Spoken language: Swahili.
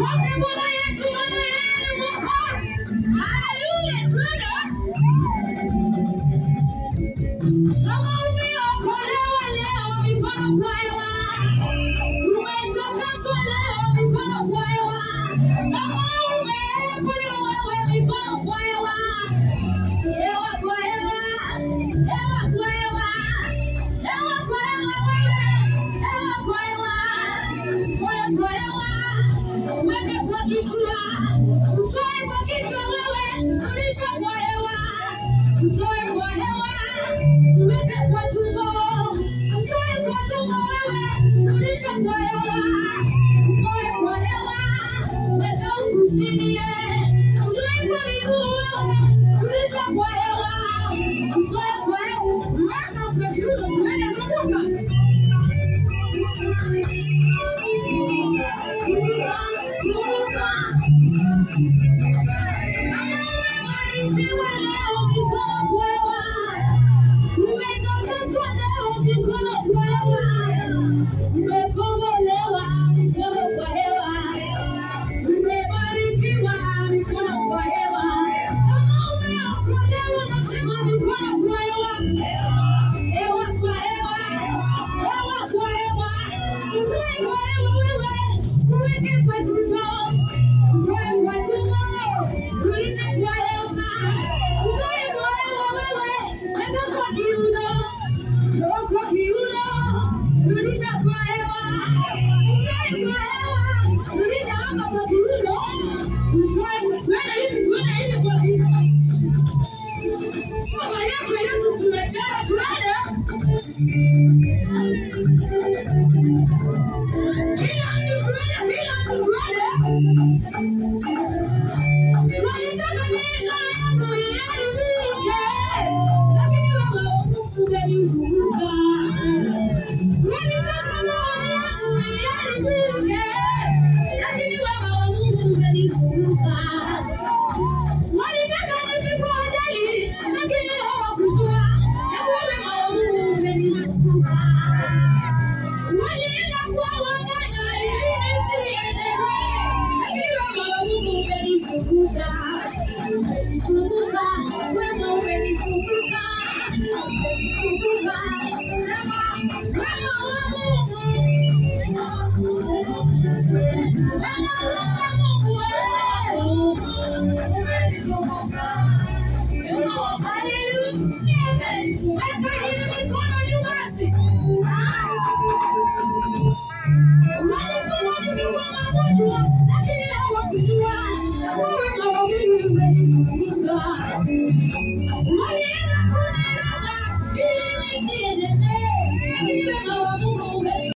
Wote Bwana Yesu, maana yeye ni Mwokozi. Haleluya, twende. Kama umeokolewa leo, mikono kwa hewa. Umetakaswa leo, mikono kwa hewa. Kama umeokolewa wewe, mikono kwa hewa. Hewa kwa hewa, hewa kwa hewa, hewa kwa hewa wewe, hewa kwa hewa, hewa kwa hewa. Weke kwa kichwa, utoe kwa kichwa wewe, rudisha kwa hewa, utoe kwa hewa, weke kwa tumbo, utoe kwa tumbo wewe, rudisha kwa hewa, utoe kwa hewa, weka huku chini, utoe kwa miguu wewe, rudisha kwa hewa, utoe kwa hewa, weka kwa kiuno, twende zunguka. Zunguka, zunguka. Umebarikiwa leo, mikono kwa hewa. Umetakaswa leo, mikono kwa hewa. Umekombolewa, mikono kwa hewa. Umebarikiwa, mikono kwa hewa. Kama umeokolewa, nasema mikono kwa hewa. Hewa kwa hewa, hewa kwa hewa. Utoe kwa hewa wewe, uweke kwa tumbo. Utoe kwa tumbo, rudisha kwa hewa. Utoe kwa hewa wewe, weka kwa kiuno. Toa kwa kiuno, rudisha kwa hewa. Utoe kwa hewa, rudisha hapa kwa kiuno. Utoe, twende hivi, twende hivi kwa kiuno. Baba yako Yesu tumejaa, twende. Kila mtu twende, kila mtu twende. Walitaka maisha yangu iharibike, lakini wewe ungenizunguka. Walitaka ndoa yangu iharibike,